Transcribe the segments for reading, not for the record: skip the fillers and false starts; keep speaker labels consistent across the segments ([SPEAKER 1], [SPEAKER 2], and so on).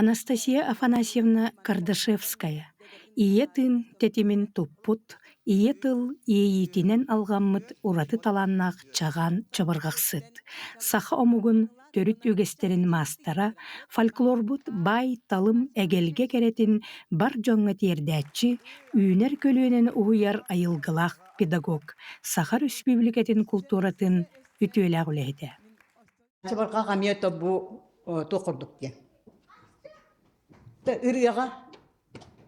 [SPEAKER 1] Анастасия Афанасьевна Кардашевская ийэ тыын тэтимин туппут, ийэ тыл иэйиитинэн алҕаммыт ураты талааннаах чаҕаан чабырҕахсыт, саха омугун төрүт үгэстэрин маастара, фольклорбут баай-талым эгэлгэ кэрэтин бар дьоҥҥо тиэрдээччи, үүнэр көлүөнэни уһуйар айылгылаах педагог, Саха Өрөспүүбүлүкэтин култууратын үтүөлээх үлэһитэ.
[SPEAKER 2] Чабырҕах эмиэ тобу туох курдук диэн. Ырыаҕа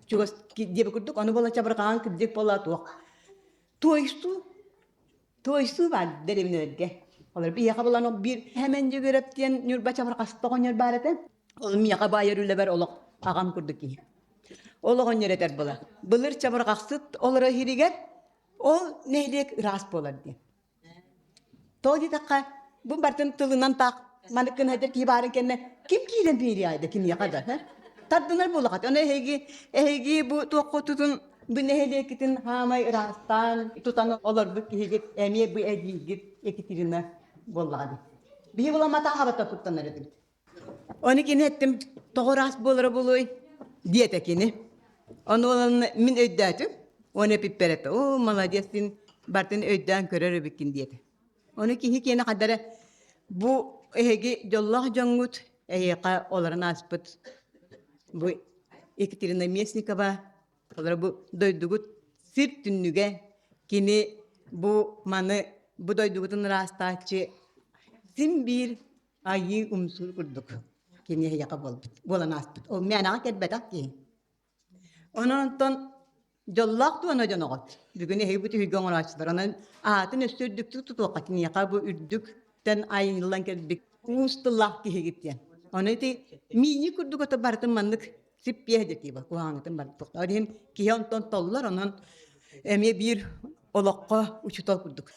[SPEAKER 2] чугас диэбит курдук, ону буола чабырҕаҕын кырдьык буола туох. Туойсуу, туойсуу баар дэриэбинэлэргэ. Олор биһиэхэ булан биир Хэмэн Дьөгүөрэп диэн Ньурба чабырҕаста оҕонньор баар этэ. Ол миэхэ баайар үлэбэр олох аҕам курдук киһи. Ол оҕонньор этэр була. Былыр чабырҕахсыт олоро иһиригэр ол нэһилиэк ыраас буолар диэн. Тоҕо диэтэххэ, бу барытын тылынан таах маннык гына сылдьар киһи баарын кэннэ ким киирэн биэриэҕэй да киниэхэ да тардынар буоллаххыт. Ону эһиги эһиги бу туоххутутун бу нэһилиэккитин хаамай ыраастаан тутан олорбут киһигит эмиэ бу эдьиийгит Екатерина буоллаҕа дии. Биһи буламматаахабата куттанар этибит. Ону кини эттим, тоҕо ыраас буолара буолуой диэтэ кини. Ону ылан мин өйдөөтүм. Уонна эпиппэр этэ, оо, молодец, син бартын өйдөөн көрөр эбиккин диэтэ. Ону киһи киэнэ хадара бу эһиги дьоллоох дьоҥҥут эһиэхэ олорон ааспыт бу Екатерина Местникова олор бу дойдугут сир түннүгэ кини бу маны бу дойдугутун ыраастааччы син биир Айыы умсуур курдук кини эһиэхэ буолбут, буолан ааспыт. Ол мээнэҕэ кэлбэтэх киһи. Онон онтон дьоллоох туона дьоноҕут. Бүгүн эһиги бу түһүлгэ оҥорооччулар. Онон аатын өссө үрдүктүк тутуохха киниэхэ бу үрдүктэн айыллан кэлбит уус тыллаах киһигит диэн. Ону ити миини курдук ото барытын маннык сиппиэһ дэтии бар куһаҕаҥытын барыт Ол иһин киһи онтон толлор, онон эмиэ биир олоххо учуутал курдук.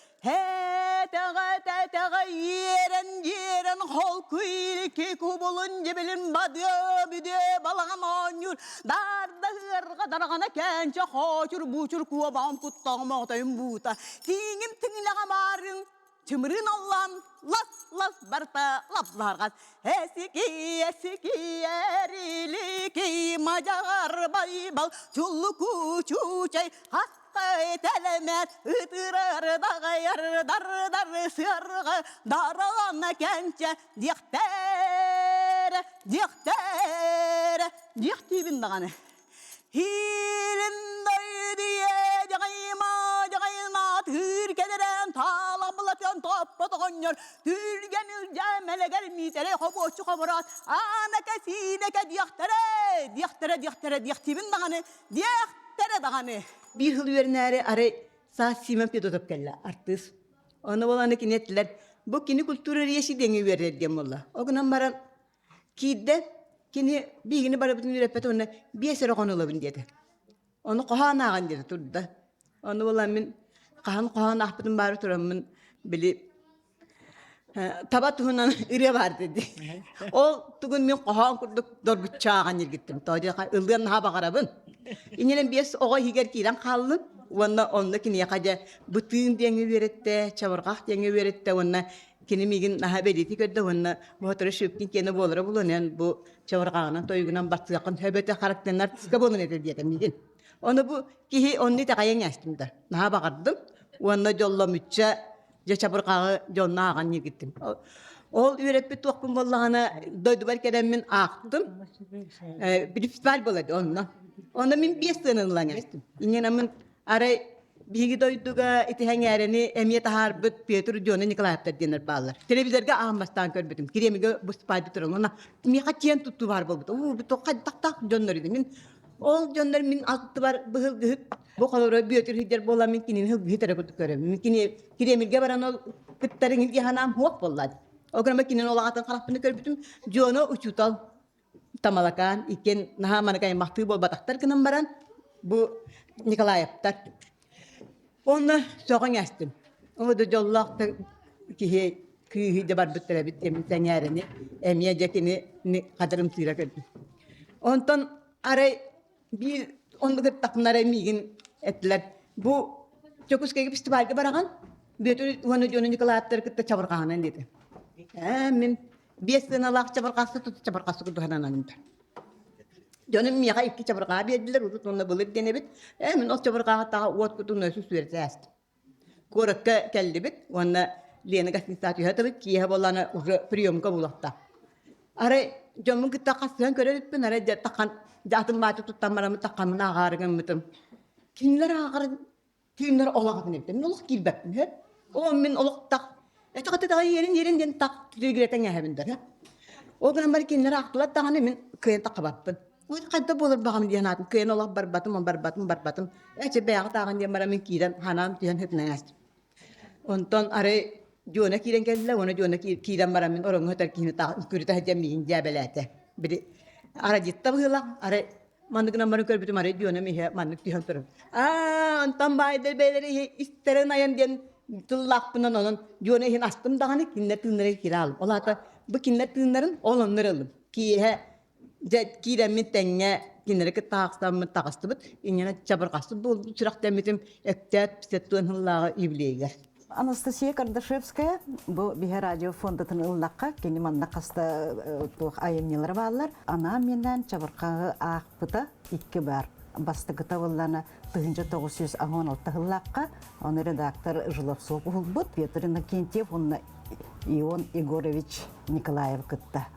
[SPEAKER 3] Тэҕэ-тэҕэ иэрэн иэрэн холку илки кубулун дьибилин бадыа бүдүө балаҕан оонньуур даарда ыарҕа дараҕана кээнчэ хоочур буучур куобаҕым куттаҕым оҕотойум буута тииҥим тиҥилэҕэ маарыҥ чымырыын аллаан лас-лас барта лапларгас эсики эсики эрилики мадьар байбал чуллуку чуучай хастай тэлэмэт ытырар даҕайар дар-дар сыарҕа даралана кэнчэ диэхтэрэ диэхтэрэ диэхтиибин даҕаны Иилин дойдуе дьаҕайыма дьаҕайынаат ыыр кэлэрэн таалах былатыан топпот оҕонньор түргэн илдьэ мэлэгэр миитэрэй хобуоччу хобороот аана кэсиинэкэ диэхтэрэ диэхтэрэ диэхтэрэ диэхтиибин даҕаны диэхтэрэ даҕаны
[SPEAKER 2] Биир сыл үөрэнээри арай саас Симон Федотов кэллэ артыыс. Ону буолан кини этилэр бу кини культура речи диэҥи үөрэр диэн буолла. Ол гынан баран Киирдэ, кини биһигини барыбытын үөрэппэт уонна биэс эрэ оҕону ылабын диэтэ. Ону хоһоон ааҕан диэтэ турда. Ону буолан мин хаһан хоһоон аахпытым баары тураммын били таба туһунан ырыа баар диди. Ол тугун мин хоһоон курдук доргуччу ааҕан ньиргиттим. Тоҕо диэхэ ыллыан наһаа баҕарабын. Иннинэн биэс оҕо иһигэр киирэн хааллым уонна онно киниэхэ дьэ бытыын диэҥҥэ үөрэттэ, чабырҕах диэҥҥэ үөрэттэ уонна Кини миигин наһаа бэлиэтии көрдө уонна бу сотору Шипкин киэнэ буолара буолуон эн бу чабырҕаҕынан тойугунан барсыаххын сөп этэ характенар артистка буолан этэ диэтэ миигин. Ону бу киһи онну итэҕэйэн ээстим да. Наһаа баҕардым уонна дьолломучча дьэ чабырҕаҕы дьонно ааҕан ньиргиттим. Ол үөрэппит туохпун буоллаҕына дойдубар кэлэммин аахтым. Фестиваль буолар онно. Онно мин биэс тыынан ылан ээстим. Инньэнэммин Арай биһиги дойдуга ити сэҥээрэни эмиэ таһаарбыт Петр Дьуона Николаевтар диэннэр бааллар. Телевизорга аан бастаан көрбүтүм. Кремльгэ выступайбыт туран. Уонна миэхэ киэн туттуу баар буолбут. Уу, бу хайдахтаах дьоннор ини. Мин ол дьоннор мин аттыбар быһылгыһыт бу холоро Бүөтүр сылдьар буолан мин кинини сылгыһыт эрэ курдук көрөбүн. Мин кини Кремльгэ баран ол кыттарын дии санаам суох буолла. Ол гынан кинини ол аҕатын харахпын көрбүтүм. Дьуона учуутал Тамалакаан иккиэн наһаа маннык аймахтыы буолбатахтар гынан баран бу Николаевтар. Онно сөҕөн астым. Ол да дьоллоох да киһи кыыһы да барбыттар эбит диэн сэҥээрэни эмиэ дьэ кини хадырымтыыра көрдүм. Онтон арай биир оннук ыттахпына миигин этилэр бу Дьокуускайга фестивальга бараҕын Бүөтүр уонна Дьуона Николаевтары кытта чабырҕаһынан диэтэ. Ээ мин биэс сыаналаах чабырҕаасы тут чабырҕаасы курдук сананан. Дьонум миэхэ икки чабырҕаа биэрдилэр, урут уонна былыр диэн эбит. Ээ, мин ол чабырҕааҕа таҕа уот кутун өсү сүөртээстим. Куоракка кэллибит уонна Лена гостиницаҕа түһэ тыбыт, киэһэ буоллаҕына уже приемка булуохтаах. Арай дьоммун кытта хасыһан көрө иликпин, арай дьэ тахан, дьэ атын баачы туттан бараммын таххаммын ааҕаары гыммытым. Кинилэр ааҕарын Түүннэр олох атын эбит. Мин олох киирбэппин үһү. Оо, мин олох так этэҕэ даҕа иэрин иэрин диэн так тилигирэтэн эһэбин да. Ол гынан баран кинилэр аахтылар даҕаны мин кыайан таххабаппын. Ой, хайда буолар баҕам диэн аатым кыайан олох барбатым, барбатым, барбатым. Эчи бэйэҕэ тааҕын диэн баран мин киирэн ханаам түһэн сытынан астым. Онтон арай Дьуона киирэн кэллэ, уонна Дьуона киирэн баран мин ороҥҥо сытар киһини таах үкүрүтэ сылдьан миигин дьээбэлээтэ. Били арадьытта быһыылаах, арай Маннык гынан баран көрбүтүм арай Дьуонам иһэ маннык түһэн турар. Аа, онтон баайдар бэйэлэрэ иһи истэрин айан диэн тыллаахпынан онон Дьуона иһин астым даҕаны кинилэр тыыннарын киирэ аалым. Ол аата бу кинилэр тыыннарын ол оннор ыллым. Киэһэ дьэ киирэммин тэҥҥэ кинилэри кытта аахсаммын таҕыстыбыт. Инньэнэ чабырҕаспыт буолбут сүрэхтэммитим Өктөөп 50 сыллааҕы юбилейыгар.
[SPEAKER 4] Анастасия Кардашевская бу биһи радио фондатын ыллахха кини манна хаста туох айымньылара бааллар. Анаан минээн чабырҕаҕы аахпыта икки бар. Бастакыта буоллана 1916 сыллаахха оны редактор Жиловцов уһулбут Петр Иннокентьев уонна Ион Егорович Николаев кытта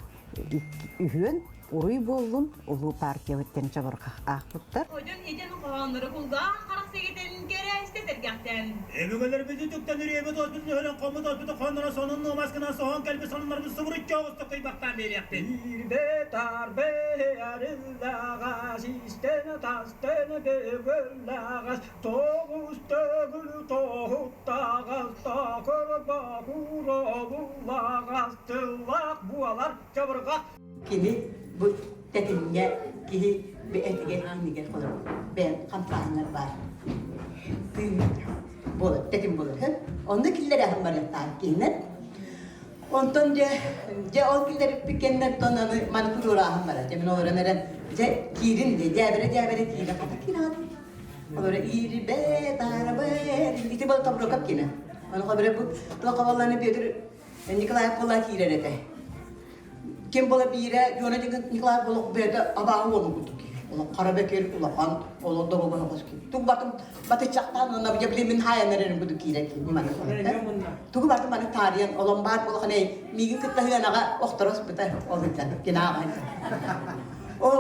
[SPEAKER 4] үһүөн уруй буоллун улуу партиябыттан чабырҕах аахпыттар.
[SPEAKER 5] Одьон иден хоһооннору кулгаах харах сэгэтэн кэрээстэ сэргэхтэн.
[SPEAKER 6] Өбүгэлэрбит үтүктэн үрүөбүт оспутун өһөрөн хоммут оспуту хонноро сонун нуомаскынан соһон кэлбит сонуннарбыт субуруччу оҕустук кыйбахтаан биэриэхпит. Иирбэ таарбэ арыллаҕас истэн тастан бөгөллаҕас тоҕус төгүл тоһуттаҕас токур бокур обуллаҕас тыллаах буолар чабырҕах
[SPEAKER 2] Кини бу тэтимҥэ киһи бэйэтигэр иннигэр олорор бэйэн хамсааһыннар баар. Тыын буолар, тэтим буолар. Онно киллэрээһин барыахтаах киһинэн. Онтон дьэ, дьэ ол киллэриппит кэннэ аны маны туруорааһын барар. Дьэ мин олорон эрэн, дьэ киирин дьэ, дьээбэрэ-дьээбэрэ киирэ хата киирэ Олоро иирбэ, таарабы, ити был Тоброков киинэ. Ону хобре бу туох хабалланы Петр Николаев буола киирэр этэ. Ким буола биирэ Дьуона Николаев буолуох бэйэтэ абааһы уолун курдук киһи. Олох хара бэкир улахан, олох доруобай оҕус киһи. Тугу батын батыччахтаан уонна дьэ били мин хаайан эрэрим курдук киирэр киһи маны Тугу батын маны таарыйан олон баар буолахан эй миигин кытта ыанаҕа охтороспута ол ыйтан кинааҕа О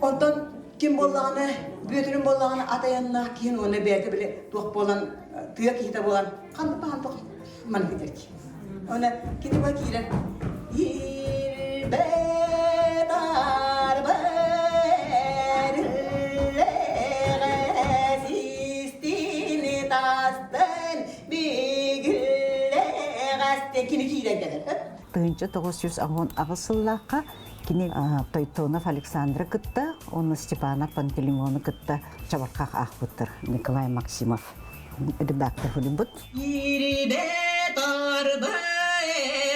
[SPEAKER 2] онтон ким буоллаҕына Бүөтүрүм буоллаҕына ат айаннаах киһин уонна бэйэтэ били туох буолан тыа киһитэ буолан ханна баан туох маннык этэр киһи. Она кини ба киирэн кини киирэн кэлэр.
[SPEAKER 4] 1998 сыллаахха кини Тойтонов Александра кытта уонна Степанов Пантелеймону кытта чабырҕах аахпыттар Николай Максимов редактор суруйбут.
[SPEAKER 5] Иирибэ тарба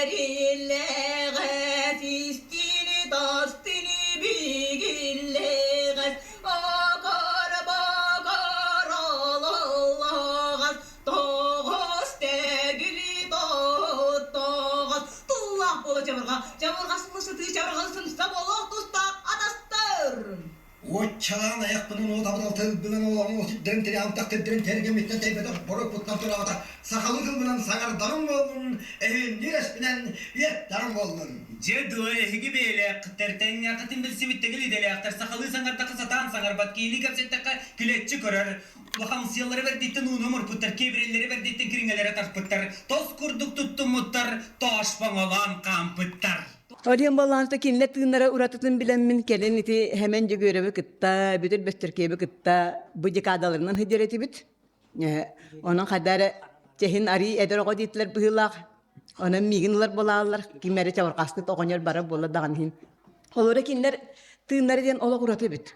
[SPEAKER 5] эриллэҕэс истини тастыны бигиллэҕэс окор бокор ололлоҕас тоҕус төгүлү тоттоҕос туллаах буола чабырҕа чабырҕа сылы сытыы чабырҕа сымса буолуох тустаах атастар
[SPEAKER 7] Уоччалаан айахпынан уотабын тылбынан олоҕум сирдэрин тирэҕимтэх тирдэрин тэлгэмиттэн тэйбэтэх боруокпуттан тураабата сахалыы тылбынан саҥардаҕым буоллун, эһинниир эспинэн үөттэҕим буоллун.
[SPEAKER 6] Дьэ дуо, эһиги бэйэлээххиттэр, тэҥнээххитин билсибиттэгил идэлээхтэр, сахалыы саҥардахха сатаан саҥарбат, киһилии кэпсэттэххэ килэччи көрөр, улахан сыаллары бэрдиттэн ууну омурпуттар, киэбирэллэри бэрдиттэн кириҥэлэрэ тарпыттар, тос курдук туттуммуттар, тоошпоҥолоон хаампыттар.
[SPEAKER 2] Орион буоллаҕына кинилэр тыыннара уратытын билэммин кэлин ити Хэмэн Дьөгүөрэби кытта, Бүтүр Бөстөркиэби кытта бу декадаларынан сылдьар этибит. Онон хайда эрэ чэһин арыы эдэр оҕо диэтилэр быһыылаах. Онон миигин ылар буолааллар, ким эрэ чабырҕаспыт оҕонньор барар буолла даҕаны иһин. Холобура кинилэр тыыннара диэн олох ураты эбит.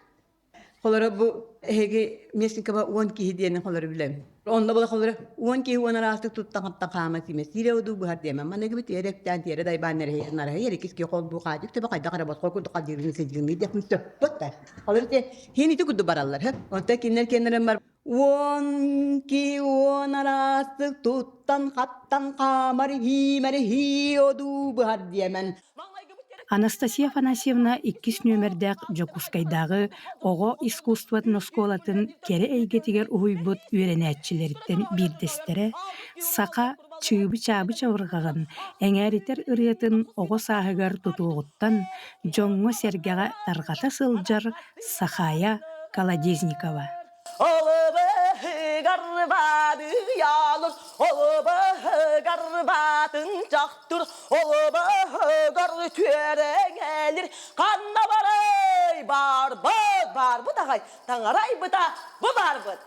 [SPEAKER 2] Холоро бу эһиги Местникова 10 киһи диэни холоро билэбин. Онно була холоро 10 киһи уон араастык туттан-хаптан хаама тиимэ сиирэ удуу быһар диэмэ. Маныгы тиэрэ үктээн тиэрэ дайбаан эрэһи нараһы эрикис ки холбуу хаадьык төбө хайдах эрэ босхо курдук халдьыырын сылдьыыныы диэхпин сөппөт да. Холоро те хин ити курдук бараллар. Онтон кинилэр киэннэрин бар уон ки уон араастык туттан-хаптан хаамар иимэр хии одуу быһар диэмэн.
[SPEAKER 1] Анастасия Афанасьевна иккис нүөмэрдээх Дьокуускайдааҕы оҕо искусствотын оскуолатын кэрэ эйгэтигэр уһуйбут үөрэнээччилэриттэн биирдэстэрэ, саха чыыбы-чаабы чабырҕаҕын эҥээритэр ырыатын оҕо сааһыгар тутуоҕуттан дьоҥҥо-сэргэҕэ тарҕата сылдьар Сахая Колодезникова.
[SPEAKER 3] Олыбыһыгар баадыйалыр, олыбыһыгар баатын чахтыр, олыбыһыгар түөрэҥэлир, ханна барай барбыт, барбыт аҕай, таҥарайбыта бу барбыт.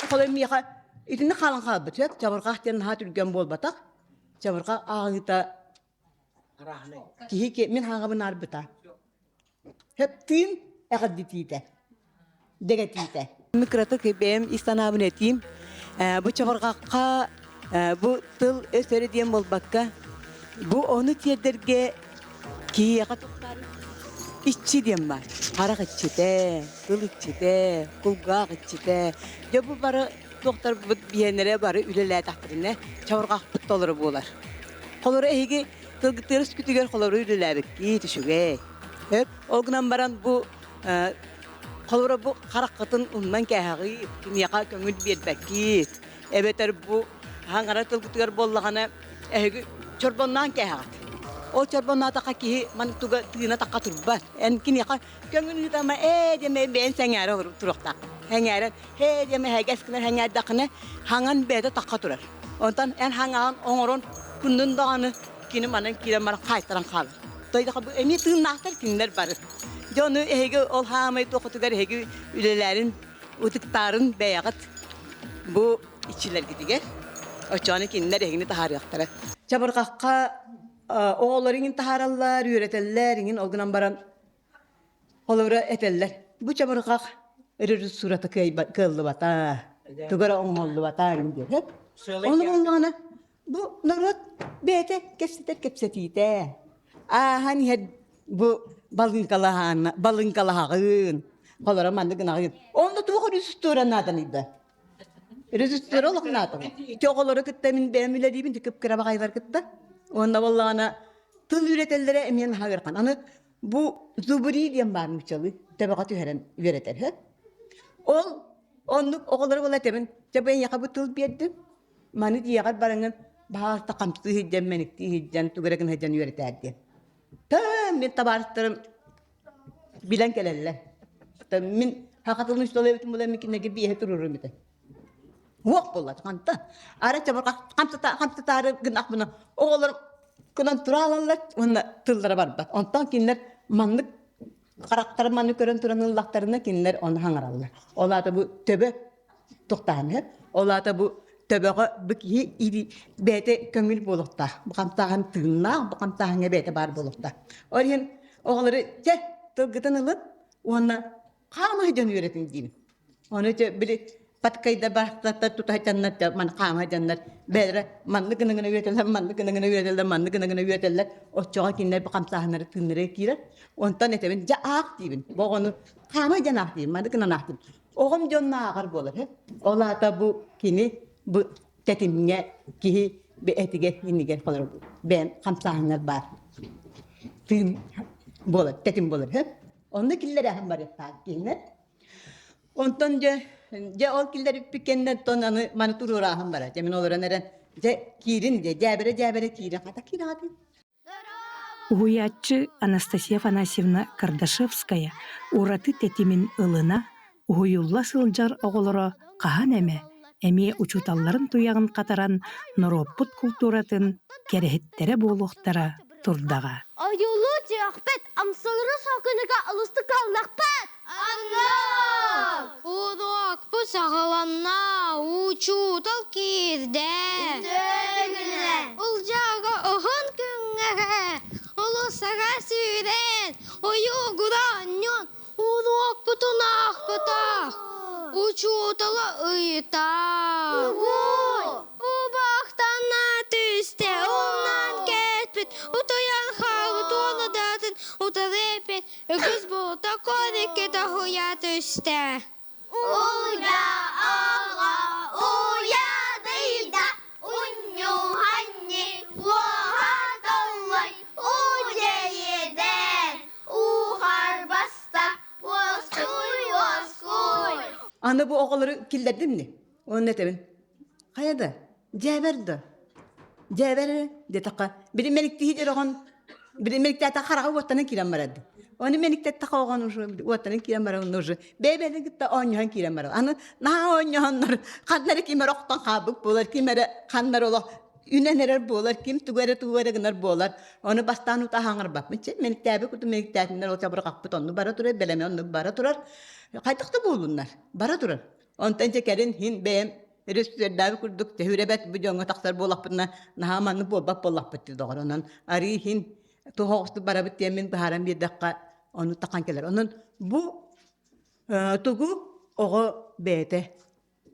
[SPEAKER 2] Холой миэхэ итинник хаалан хаалбыт сөп чабырҕах диэн наһаа түргэн буолбатах чабырҕах ааҕыыта Киһи мин хаҥабын арбыта. Хөптүүм эҕэрдитиитэ, дэгэтиитэ.
[SPEAKER 3] Кыратык бэйэм ис санаабын этиим. Бу чабырҕахха бу тыл өс эрэ диэн буолбакка, бу ону тиэрдэргэ киһиэхэ туттар иччи диэн баар. Харах иччитэ, тыл иччитэ, кулгаах иччитэ. Дьэ бу бары туохтарбыт биһиэннэрэ бары үлэлээтэхтэринэ чабырҕахпыт толору буолар. Холоро эһиги тылгытыгар үскүтүгэр холору үлэлээбиккит үчүгэй. Өп, ол гынан баран бу холоро бу хараххытын умнан кээһэҕиит, киниэхэ көҥүл биэрбэккит. Эбэтэр бу хаҥара тылгытыгар буоллаҕына эһиги чорбонноон кээһэҕит. Ол чорбонноотохха киһи маны туга тыына тахха турбат. Эн киниэхэ көҥүл ыытама ээ диэмэ бэйэн сэҥээрэ туруохтаах. Сэҥээрэн Һээ диэмэ эһэгэс гынан сэҥээрдэххинэ, хаҥан бэйэтэ тахха турар. Онтон эн хаҥаҕын оҥорон күндүн даҕаны кини манан киирэн баран хаайтаран хаалар. Тойдоха бу эмиэ тыыннаахтар кинилэр бары. Дьэ ону эһиги ол хаамай туохутугар эһиги үлэлээрин ытыктаарын бэйэҕит бу иччилэргитигэр оччоҕуна кинилэр эһигини таһаарыахтара.
[SPEAKER 2] Чабырҕахха оҕолор иҥин таһаараллар, үөрэтэллэр иҥин ол гынан баран Холобура этэллэр, бу чабырҕах режиссурата кыаллыбата, тугу эрэ оҥоһуллубата диэн. Ону буоллаҕына, бу норуот бэйэтэ кэпсэтэр кэпсэтиитэ. Ааһан иһэр бу балыыҥкалаһаана, балыыҥкалаһаҕын, холоро маннык гынаҕын. Онно туох режиссура нааданый да? Режиссера олох наада. Ити оҕолору кытта мин бэйэм үлэлиибин, кып-кыра баҕайылар кытта. Уонна буоллаҕына тыл үөрэтэллэрэ эмиэ наһаа ыарахан. Аны Бу зубри диэн баар нууччалыы төбөҕө түһэрэн үөрэтэр үһү. Ол оннук оҕолору була этэбин, дьэ бу эйиэхэ бу тыл биэрдим, маны дьиэҕэр бараҥҥын баһаалта хамсыы сылдьан, мэниктии сылдьан, тугу эрэ гына сылдьан үөрэтээр диэн. Тыы мин табаарыстарым билэн кэлэллэр. Мин саха тылын учуутала эбитим буолан мин кинилэргэ биэһэ туруоруом этэ. Уох буолла ханта. Ара чабырҕах хамсатаары гынахпына оҕолор кынан тураалаллар уонна тыллара барбат. Онтон кинилэр маннык харахтарын маннык көрөн туран ыллахтарына кинилэр ону хаҥараллар. Ол аата бу төбө тухтааны, ол аата бу төбөҕө бу киһи или бэйэтэ көҥүл буолуохтаах. Бу хамсааһын тыыннаах, бу хамсааһыҥҥа бэйэтэ баар буолуохтаах. Ол иһин оҕолору чэ тылгытын ылын уонна хаама дьон үөрэтин диибин. Ону ити били паткайда барахсаттар тутаһытаннар маны хаама дьоннор бэйэлэрэ маннык гына гына үөрэтэллэр, маннык гына гына үөрэтэллэр, маннык гына гына үөрэтэллэр. Оччоҕо кинилэр бу хамсааһыннары тыыннара киирэр. Онтон этэбин, дьэ аах диибин. Бу оҕону хаама дьон аах диибин, маннык гынан аах диибин. Оҕом дьонно ааҕар буолар. Ол аата бу кини бу тэтимҥэ киһи этигэр иннигэр холору бэйэн хамсааһыннар баар. Тыын буолар, тэтим буолар. Онно киллэрээһин барыахтаах киһинэр. Онтон дьэ, дьэ ол киллэриппит кэннэ оттон аны маны туруорааһын бара. Дьэ мин олорон эрэн, дьэ киирин дьэ, дьээбэрэ-дьээбэрэ киирин, хата киирэҕитин.
[SPEAKER 1] Уһуйааччы Анастасия Афанасьевна Кардашевская ураты тэтимин ылына, уһуйулла сылдьар оҕолоро хаһан эмэ эмиэ учууталларын туйаҕын хатаран норуоппут култууратын кэрэһиттэрэ буолуохтара турдаҕа.
[SPEAKER 8] Ойуулуу түөхпүт, амсалары сокуныга олустук аллахпыт! Анна! Уруокпут саҕаланна, учуутал киирдэ. Үтүө күнүнэн! Улдьаага уһун күҥҥэ улуссаҕа сүүрэн, ойуугура оонньоон, Уруокпутун аахпытах, учуутала ыйытар. Убахтана түстэ, умнан кэспит, утуйан хаалбыт уола даатын утары эппит, үгүс буолта корикке тоһуйа түстэ.
[SPEAKER 9] Уйа аҕа уйадыйда, унньуһанньы уоһа толло.
[SPEAKER 2] Аны бу оҕолору киллэрдим ини. Уонна этэбин. Хайа да, дьээбэр да. Дьээбэр эрэ диэтэххэ, били мэниктиһи дьороҕон, били мэниктээтэххэ хараҕа уоттанан киирэн барар. Оны мэниктэттэххэ оҕон уже уоттанан киирэн барар, онно уже бэйэ-бэйэлэрин кытта оонньоһон киирэн барар. Аны наһаа оонньоһоннор ханна эрэ ким эрэ охтон хаалбыт буолар, ким эрэ ханна эрэ олох үнэн эрэр буолар, ким тугу эрэ тугу эрэ гынар буолар. Ону бастаан утаа хаҥырбаппын. Чэ, мэниктээбит кутум мэниктээтиннэр ол чабырҕахпыт онну бара турар, бэлэмэ оннук бара турар. Хайдах да буоллуннар, бара турар. Онтон дьэ кэлин иһин бэйэм өрөспүүбүлүкэлээбит курдук төһүрэбэт бу дьоҥҥо тахсар буоллахпытына наһаа маннык буолбат буоллахпыт дии доҕор. Онон арыы иһин туһоҕустук барабыт диэммин быһааран биэрдэххэ ону тахан кэлэр. Онон бу тугу оҕо бэйэтэ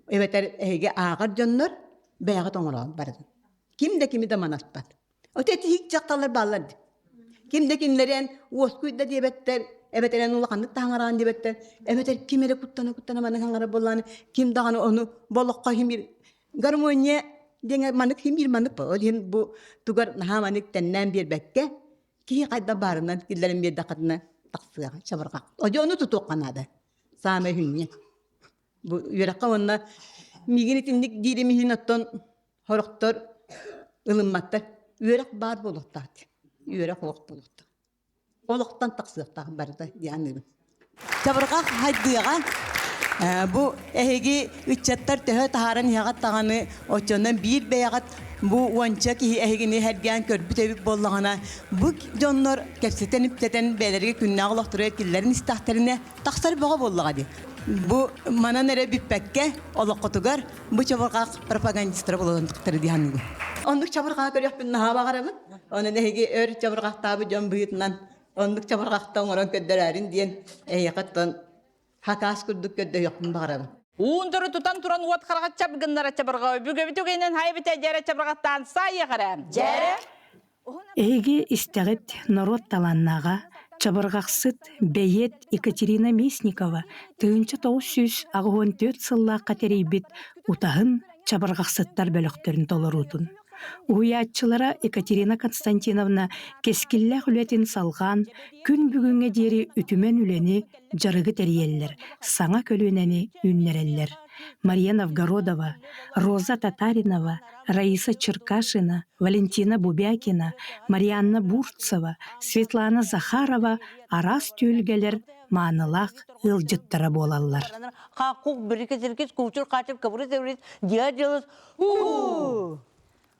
[SPEAKER 2] эбэтэр эһиги ааҕар дьоннор бэйэҕит оҥороон барытын. Ким да кими да манаспат. Ота этиһик дьахталлар бааллар дии. Ким да кинилэрин уоскуйда диэбэттэр, эбэтэр эн улаханнык таҥараан диэбэттэр, эбэтэр ким эрэ куттана-куттана маннык хаҥара буоллааны, ким даҕаны ону болоххо химир гармония диэҥэ маннык химир маннык ол иһин бу тугар наһаа маннык тэннээн биэрбэккэ киһи хайда баарынан киллэрэн биэрдэххитинэ тахсыаҕа чабырҕах. Одьо ону тутуохха наада. Саамай хүнньэ. Бу үөрэххэ уонна миигин итинник диирим иһин оттон Сорохтор ылымматтар. Үөрэх баар буолуохтаах диэн. Үөрэх олох буолуохтаах. Олохтон тахсыахтаах барыта диэн Чабырҕах хайдыаҕа бу эһиги ыччаттар төһө таһааран иһэҕит даҕаны оччонон биир бэйэҕит бу уонча киһи эһигини сэргээн көрбүт эбит буоллаҕына бу дьоннор кэпсэтэн-ипсэтэн бэйэлэригэр күннээҕи олохторугар киллэрин истэхтэринэ тахсар бөҕө буоллаҕа дии. Бу манан эрэ бүппэккэ олоххутугар бу чабырҕах пропагандистара буолан тахтары дии саныыбын. Оннук чабырҕаҕы көрүөхпүн наһаа баҕарабын. Онон эһиги өр чабырҕахтаабыт дьон быһыытынан оннук чабырҕахта оҥорон көрдөрөөрүн диэн эһиэхэ оттон хакаас курдук көрдөһүөхпүн баҕарабын.
[SPEAKER 5] Уун туру тутан туран уот хараҕа чап гыннара чабырҕа өбүгэбит үгэнэн хайбыта дьэрэ чабырҕаттаан саайыах эрэ. Дьэрэ.
[SPEAKER 1] Эһиги истэҕит норуот талааннааҕа, чабырҕахсыт, бэйиэт Екатерина Местникова 1984 сыллаахха тэрийбит Утаһын чабырҕахсыттар бөлөхтөрүн толоруутун. Уһуйааччылара Екатерина Константиновна кэскиллээх үлэтин салҕаан, күн бүгүҥҥэ диэри үтүмэн үлэни, дьарыгы тэрийэллэр, саҥа көлүөнэни үүннэрэллэр. Мария Новгородова, Роза Татаринова, Раиса Черкашина, Валентина Бубякина, Марианна Бурцева, Светлана Захарова араас түһүлгэлэр маанылаах ыалдьыттара буолаллар.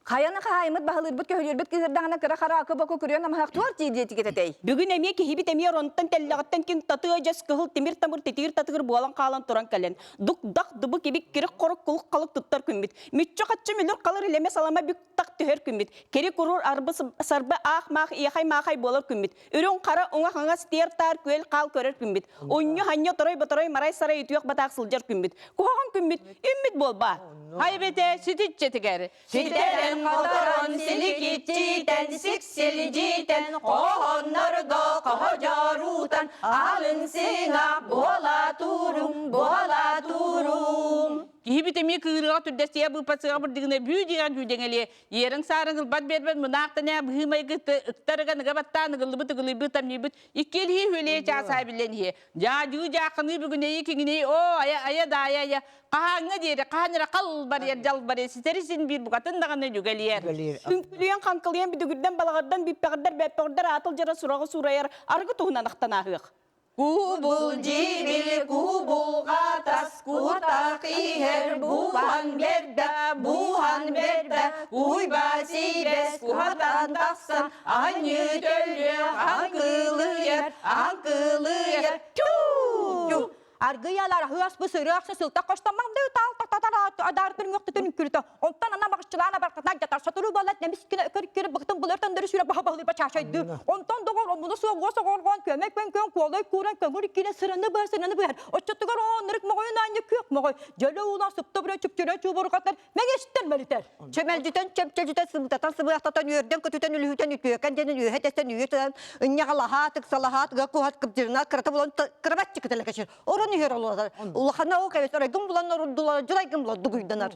[SPEAKER 5] Хайаны хаһаайыммыт баһылыырбыт көһүлүөрбүт кыһырдаҕына кыра хара акы-боку күрүөн амаһах туор дии диэтигит этэй.
[SPEAKER 10] Бүгүн эмиэ киһибит эмиэ оронтон тэллэҕиттэн киҥ татыа дьэс кыһыл тимир тамыр титиир татыгыр буолан хаалан туран кэлэн дук-дах дубу кибик кирик-хорук кулук-халык туттар күммүт. Мүччү-хаччы мүлүр-халыр илэмэ-салама бүк-так түһэр күммүт. Кири-куруур арбы-сарбы аах-маах иэхэй-маахай буолар күммүт. Үрүҥ-хара уҥа-хаҥас тиэр-таар күөл-хаал көрөр күммүт. Унньу-ханньа оторой-боторой марай-сарай үтүөх-батаах сылдьар күммүт. Куһаҕан күммүт үммүт буолбаат.
[SPEAKER 5] Хай бете ситиччэтигэр Ситэрэн-хоторон силикиччитэн сиксилдьитэн хоһооннорго хоһодьоруутан алын сыҥа буола туруҥ буола туруҥ Киһибит эмиэ кыырыаҕа түрдэстиэ быыппасыаҕа бырдыгына бүү диэҕин күүдэҥэлиэ иэриҥ саарыҥ ылбат биэрбэт мунаахтан ээ быһыы майгы ыктарыган ыга баттаан ыгыллыбыт ыгылыйбыт тамньыйбыт икки илиһи хүөлэйэ чаасаа биллэн иһиэ дьаадьыы дьаахханыы бүгүнэйи киҥинэйи оо айа айа даайа айа Хаһааҥҥа диэри хаһан эрэ хал барыйар дьал барыйар ситэри син биир букатын даҕаны дьүгэлиэр.
[SPEAKER 10] Үҥкүлүйэн хаҥкылыйан бүдүгүрдэн балаҕырдан бүппэҕирдэр бэппэҕирдэр аатыл дьара сураҕы суурайар арыгы туһунан ахтанааһыах.
[SPEAKER 5] Кубул дьибил кубулга тас куртах иһэр бухан бердэ бухан бердэ уйба сибэс куһатан тахсан аньыы төлүөх аҥкылыйар аҥкылыйар тю
[SPEAKER 10] Аргыйалар аһыаспы сырыахсы сылтах хоштоммах да таал тахтатар адаартын үҥөхтүтүн үҥкүрүтэ. Онтон ана баҕыччылаана баркатан жатар сотуру буолат немискине өкөр кири быктын былыр төндөрү сүрэ баха баһылыйба чаачайды. Онтон доҕор омуну суоҕуо соҕоргоон көмөй көн көн куолай кууран көҥүр киирэ сырыны быһар сырыны быһар. Оччотугар ооннорик моҕойун аанньа күөх моҕой. Дьөлө уулаах сыпта бүрэ чүпчүрэ чуубурҕатар мэҥэстэн мэлитэр.
[SPEAKER 2] Чөмөлдьүтэн, чөмчөдьүтэн, сымытатан, сыбыахтатан, үөрдэн, көтүтэн, үлүһүтэн, үтүөкэн диэнин үөһэ тэстэн, үйэ тынан, ынньаҕалаһаат, ыксалаһаат, ыга куһат, кыбдьырына, кырата булан, кырабаччы кыталакачыр. Орон үһэр олорор. Улахана ол кэбис, оройгун булан ордулар, дьулай.
[SPEAKER 5] майгым лоддугуйданар.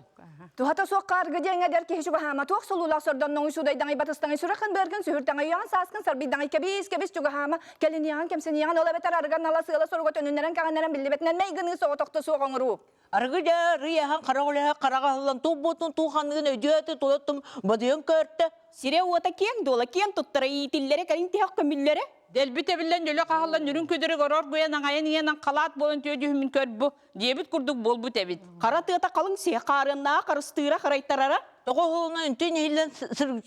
[SPEAKER 11] Туһата суох хааргы диэҥ эдэр киһи чугаһаама туох солуулаах сордонноҥуй судайдаҥай батыстаҥай сүрэххин быаргын сүһүртэҥэй үйэҕин сааскын сарбыйдаҥай кэбиис кэбис чугаһаама кэлиниэҕин кэмсэниэҕин ол эбэтэр арыган ала сыала соруга төнүннэрэн кэҕиннэрэн биллибэтинэн мэйгыныы соҕотохто суох оҥоруу.
[SPEAKER 12] Арыгы дьэ рыйаһан хара үлэһэ хараҕа аһыллан туох буотун туу ханныгын өйдөөтө тулаттым бодуйан көртө.
[SPEAKER 10] Сирэ-уота киэҥ дуола киэн туттара иитиллэрэ кэлин тиһэх көмүллэрэ.
[SPEAKER 12] Дэлби тэбиллэн дьөлө хаһыллан үрүҥ күдүрүк орор гуйан аҥайан иэнэн халаат буолан түө дьүһүмүн көрбу диэбит курдук буолбут эбит.
[SPEAKER 10] Хара тыата халыҥ сиһэ хаарыаннааҕа харыстыыра харайтарара.
[SPEAKER 12] Тоҕо уһулунан үнтүн иһиллэн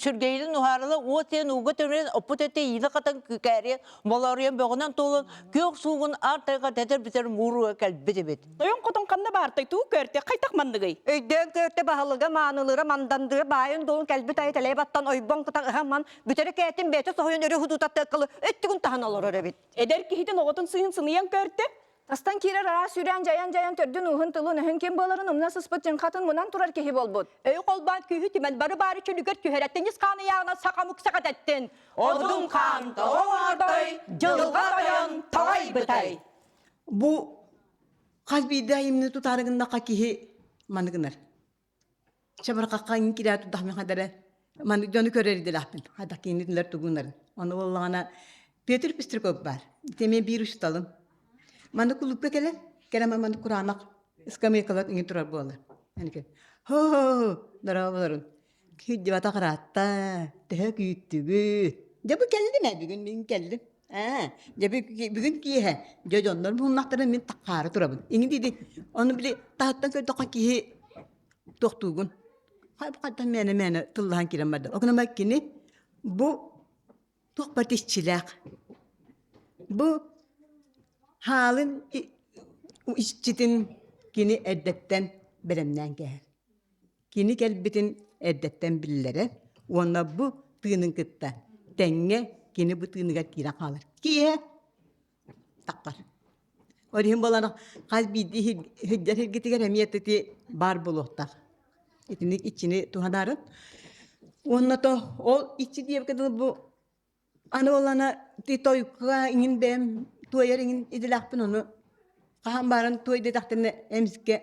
[SPEAKER 12] сүргэйилин уһаарыла уот сиэн ууга төрүөн оппут этэ иилэ хатан күүкээриэн болоруйан бөҕүнэн туолан күөх суугун аар тайҕа тэтэр бүтэр мууруга кэлбит эбит.
[SPEAKER 10] Тойон хотон ханна баартай туу көртө хайтах манныгый?
[SPEAKER 5] Өйдөөн көртө баһылыга маанылыра мандандыра баайын долун кэлбит айы тэлэй баттан ойбон кытан ыһамман бүтэрэ кээтин бэйэтэ соһуйан өрө худуута тыккылы өттүгүн таһан олорор эбит.
[SPEAKER 10] Эдэр киһитин оҕотун сыһын сыныйан көртө.
[SPEAKER 11] Тастан киирэр араас сүүрээн дьайан-дьайан төрдүн ууһун тылын өһүн ким буоларын умна сыспыт дьыҥхатын мунан турар киһи буолбут.
[SPEAKER 5] Өй холбоон күүһү түмэн бары баары чөлүгэр түһэрэттин ис хаан ыйааҕынан сахамык сахататтын.
[SPEAKER 13] Одун хаан тоҕо оҥордой, дьылҕа тойон тоҕой бытай.
[SPEAKER 2] Бу хас биирдии айымньы тутаары гыннахха киһи маны гынар. Чабырҕахха иҥин киирээт тутахмын хадара маннык дьону көрөр идэлээхпин. Хайдах киинитилэр тугунарын. Ону буоллаҕына Петр Пестряков баар. Ити эмиэ биир учууталым. Маннык кулуупка кэлэн, кэлэн маннык кураанах скамейкалар иҥин турар буолар. Эникин хо дорооболорун. Киирдибатах ыраатта, төһө күүттүгүт? Дьэ бу кэллим ээ бүгүн мин кэллим. Ээ, дьэ бүгүн киэһэ дьэ дьоннор муһуннахтарына мин таххаары турабын. Иҥин диди ону били таһыттан көрдөххө киһи тохтуугун. Хайтан мээнэ-мээнэ тыллаһан киирэн барда. Окунама кини бу туох барыта иччилээх. Бу хаалын иччитин кини эрдэттэн бэлэмнээн кээһэр. Кини кэлбитин эрдэттэн биллэрэр уонна бу тыынын кытта тэҥҥэ кини бу тыыныгар киирэн хаалар. Киэһэ таххар. Ол иһин буолан хас биирдии сылдьар сиргитигэр эмиэ ити баар буолуохтаах. Итинник иччини туһанаарын. Уонна то ол иччи диэбиккэ дылы бу Аны буоллаҕына ти тойукка иҥин бэйэм туойар иҥин идэлээхпин ону хаһан бааран туой диэтэхтэринэ эмискэ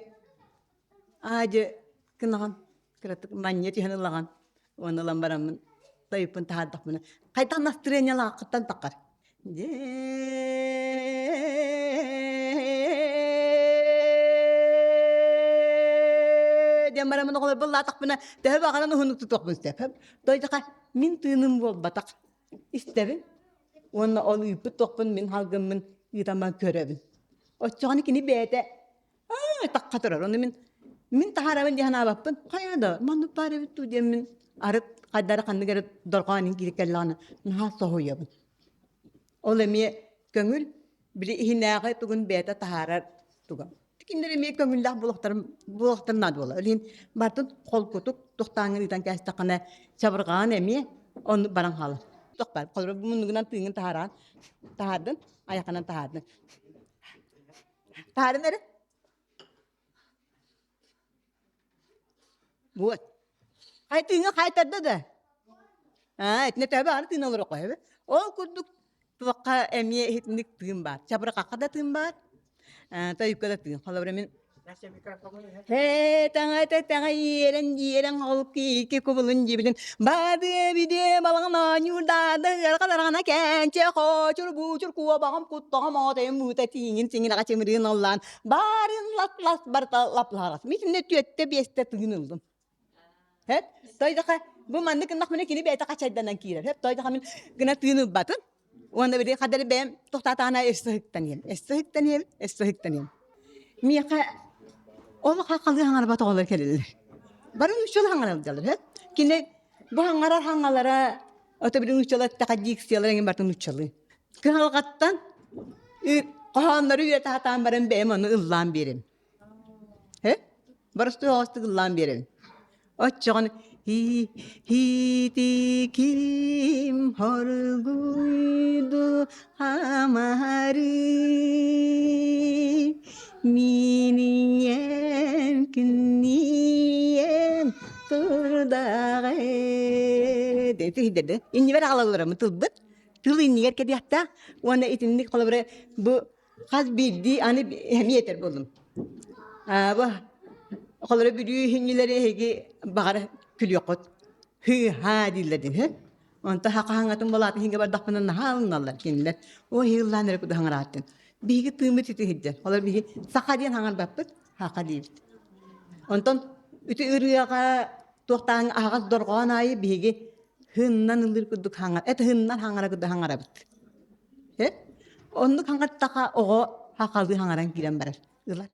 [SPEAKER 2] аа дьэ гынаҕын кыратык манньа түһэн ылаҕын уонна ылан бараммын тойукпун таһаардахпына хайдах настырыанньалааххыттан таххар диэн бараммын оҕолорбун лаатахпына төһө баҕаран уһуннук тутуохпун сөп дойдуха мин тыыным буолбатах истэбин уонна ол ыыппыт туохпун мин халгыммын ыытамман көрөбүн. Оччоҕуна кини бэйэтэ аа тахха турар. Ону мин мин таһаарабын дии санаабаппын. Хайа да маннык баар эбит дуу диэммин арыт хайдары ханнык эрэ дорҕоон киирэ кэллэҕинэ наһаа соһуйабын. Ол эмиэ көҥүл били иһинээҕи тугун бэйэтэ таһаарар туга. Кинилэр эмиэ көҥүллээх буолуохтарын буолуохтарын наада буолар. Ол иһин бартын холкутук тохтааҥҥын ыытан кээстэххинэ чабырҕаан эмиэ оннук баран хаалар. Туох баар холобура муннугунан тыыҥын таһааран таһаардын айахынан таһаардын. Таһаарын эрэ. Вот. Хай тыыҥа хайтарда да. Аа, итинэ төбө аны тыын олоро қойы. Ол курдук туохха эмиэ иһитинник тыын баар. Чабырҕахха да тыын баар, тойукка да тыын. Холобура мин Таҥа таҥа иэрэн иэрэн ол киики кубулун дьибилин баадыа бидиэ балаҕан оонньуур даада ыарҕаларҕана кээнчэ хоочур буучур куобаҕым куттаҕым оотойум буута тииҥин сиҥин аҕа чымырыын оллаан баарын лас-лас барыта лаплаһарас. Митинне түөттэ биэстэ тыын ыллым. Хэп, тойдаха бу маннык гыннахпына кини бэйэтэ хачайданан киирэр. Хэп, тойдаха мин гына тыын ылбатын. Уонна били хадары бэйэм тохтаатаҕына өссө ыһыктаныам, өссө ыһыктаныам, өссө ыһыктаныам. Миэхэ ол хахалыы хаҥарбат оҕолор кэлэллэр. Бары нууччалыы хаҥаралдьалар, хэп. Кини бу хаҥарар хаҥалара ото били нууччалыы эттэхэ дикциялара эҥин барыта нууччалыы. Кыһалҕаттан хоһооннору үөрэтэ сатаан баран бэйэм ону ыллаан биэрэбин. Э? Боростуой оҕостук ыллаан биэрэбин. Оччоҕуна хи-хи-ти-ким хоргуйду хамары минием күннием турдаҕы диэн иһдэрдэ. Иннибэр аҕалалларым тылбыт тыл иннигэр кэбиэхтээх уонна итинник холобура бу хас биирдии аны эмиэ этэр буоллум. Бу. Холоро бүлүү иһинньилэри эһиги баҕар күлүөххүт. Һыы-һаа дииллэр дин, һэ? Онто хака хаҥатын балаатын иһингэ бардахпына наһаа ылыналлар кинилэр. О иһиллаан эрэ куду хаҥарааттын. Биһиги тыыммыт ити иһирдьэн. Олор биһи саха диэн хаҥарбаппыт, хака диибит. Онтон үтү ырыаҕа туохтааҥ аһаҕас дорҕоон аайы биһиги хыннан ыллыыр курдук хаҥар, эт хыннан хаҥара курдук хаҥарабыт. Оннук хаҥаттаха оҕо хахалыы хаҥаран киирэн барар. Ылар.